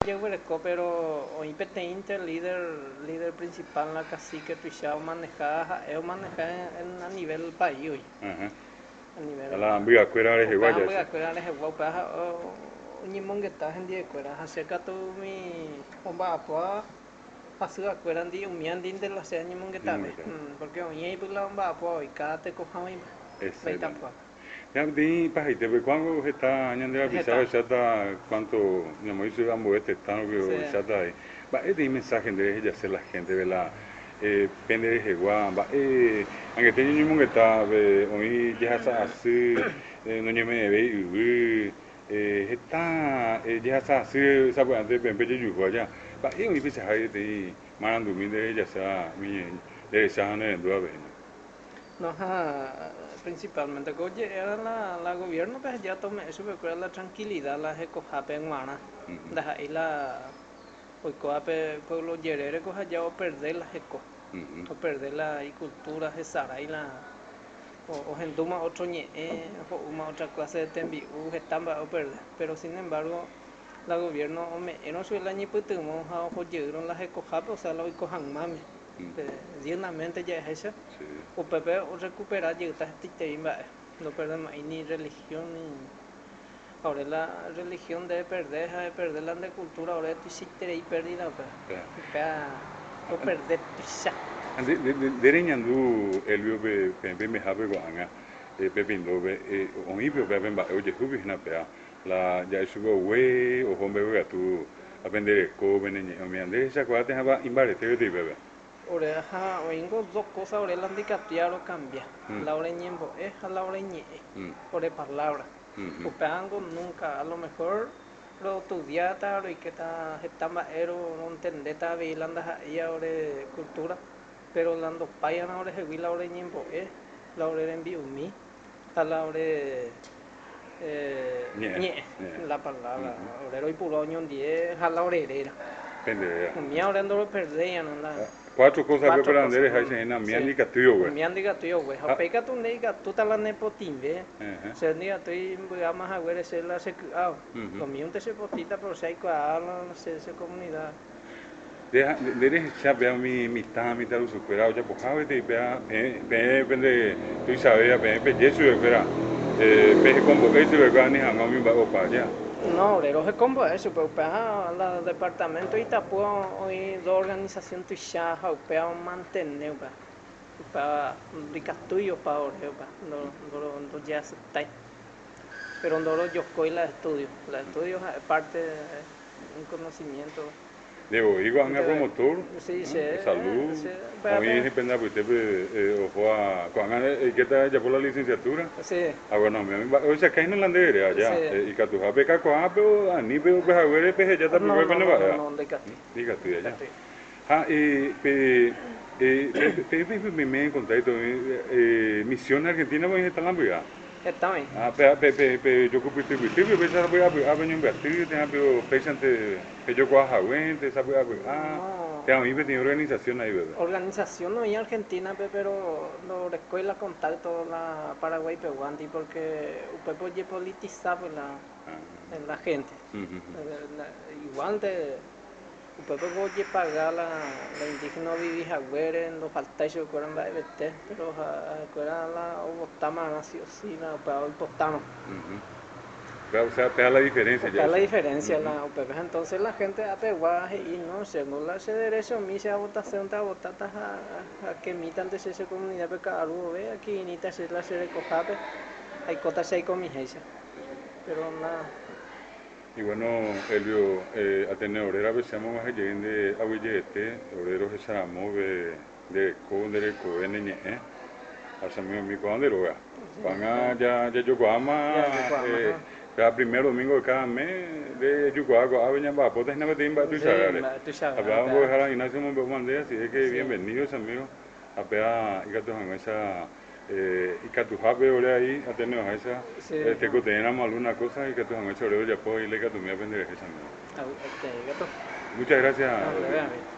Jeguereko pero oĩ peteĩnte líder, líder principal la cacique tuicha omaneha, ha'e omaneha en a nivel país oĩ. A nivel. La mbyakuéra rehegua Upéva ja'ese. mbyakuéra rehegua upéva ha'e oñemongeta hendivekuéra ha che katu umi omba'apóva hasyvakuérandi umíandinte la che añemongetave. Porque oĩ aipy la omba'apóva oĩ cada tekoha oĩva. Exactamente. La itapúa. Ja peteĩ ipahaitépe, kuáko heta ñande rapicha ohecháta cuanto ñamoĩ chupe ambue tetã rupi ohecháta avei. Mba'e peteĩ mensaje nde rehejase la gente-pe la pende rehegua, mba'e angete ñañomongeta pe oĩ jehasa asy, noñeme'ẽvéi yvy, heta jehasa asy sapy'ánte peẽ pejejuhu aja. Mba'e oĩ peichahágui peteĩ marandumi nde rehejase umi nderecha ha nerendúvape hína. No ha principalmente ko oje'éva la la gobierno-pe aja tome'ẽ chupekuéra la tranquilidad la hekohápe g̃uarã, ndaha'éi la oikóva pe pueblo jerére ko aja operde la heko, operde la icultura, hesarái la ohendúma otro ñe'ẽ, ho'úma otra clase de tembi'u, heta mba'e operde, pero sin embargo la gobierno ome'ẽrõ chupe la ñepytyvõ ha oho jeýrõ la hekohápe, osea la oiko hag̃uáme. Dignamente ja'eháicha, upépe orrekupera jeyta hetaiterei mba'e, ndoperdemo'ãi ni religión ni ha ore la religión nde eperde ha eperde la nde cultura ore tuichaiterei pérdida upéva, upéva operde tuicha. Ha nde reñandu Elvio pe peẽ peimehápe ko'ág̃a pe Pindópe oĩ pe upéva pe mba'e ojehúpi hína péva la ja'e chupe ogue oho mbeguekatu Ha pende reko, pene ñe'ẽ umi nde rehechakuaa térãpa imbarete peteĩ pépe. Ore ha oĩngo dos cosa ore la ndikatúi rokambia, la ore ñembo'e ha la ore ñe'ẽ, ore palabra. Upévango nunca, a lo mejor ro'ostudiáta, roikéta heta mba'e rontendéta avei la ndaha'éiva ore cultura, pero la ndopáivarã orehegui la ore ñembo'e, la ore rembi'umi ha la ore ñe'ẽ, la palabra, ore roipuru oñondie ha la ore réra. Pende réra. Umía ore ndoroperdeíarã la. Cuatro cosas pe para nde reháicha hína, umía ndikatúi ogue. Umía ndikatúi ogue. Ha upéi katu nde ikatúta la nepotĩve, che ndikatúi mbyáma haguére che la cheky'áva. Lo míonte chepotĩta pero che aikuaa la che comunidad. Nde rehecha péva umi mitã ha mitãrusukuéra ojapoha gueteri péva peẽ pende tuichavéva peẽ peje chupekuéra pehekombo'e chupekuéra ani hag̃ua umi mba'e opa aja. No, ore rohekombo'e chupe upéva la departamento Itapúa oĩ dos organización tuicha ha upéva omantene upéva, upéva ndikatúi opa ore upéva, ndojeaceptái, pero ndorojokói la estudio, la estudio ha'e parte un conocimiento. Nde voi ko'ág̃a promotor de salud, oĩ pende apytépe ohóva ko'ág̃a eikéta ejapo la licenciatura. Ha bueno, umi mba'e ohechakáina la nde ere aja, ikatuha pekakuaa pe ani pe upe haguére pehejáta pype pene mba'éva. Ndikatúi aja. Ha pe peẽ peime en contacto Misiones Argentina-pe oĩ heta la mby'a. Heta oĩ. Ha pe pejokupytypytýpe upéicha sapy'apy'a peñombyaty térã péichante pejokuaa haguénte sapy'apy'a térã oĩ peteĩ organización ahí peve. Organización oĩ Argentina-pe pero ndorekói la contacto la Paraguay peguándi porque upépe ojepolitiza pues la gente. Igualnte Upépe ko ojepaga la indígena ovivi haguére, ndofaltái chupekuéra mba'evete, péro ha'ekuéra la ovotámarã si o si la upéva oipotárõ. Upéva la diferencia. Upéva la diferencia la upépe. Ha entonces la gente apegua he'i, no, chéngo la che derechomi che avotasénte avotáta ha kemítante che che comunidad-pe ka'aru vove, akirirĩta che la che rekohápe, aikóta che aikomiháicha. Pero na. Y bueno, Elvio, Ateneo rérape che amog̃uahẽ jey nde aguyjeete, ore rohecharamo pe nde reko, nde rekove, ne ñe'ẽ, ha che amigo-mi ko'ã nde róga. Ko'ág̃a jajokuaáma cada primer domingo de cada mes rejukuaa ko'ápe ñamba'apóta hína peteĩ mba'e tuichavévare. Ha péva mbo'ehára Ignacio omombe'úma ndéve, así es que bienvenido che amigo, ha péva ikatu hag̃uáicha Ikatuhápe ore ai Ateneoháicha tekotevẽramo alguna cosa ikatu hag̃uáicha ore rojapo la ikatumíva penderehe che amigo. Muchas gracias.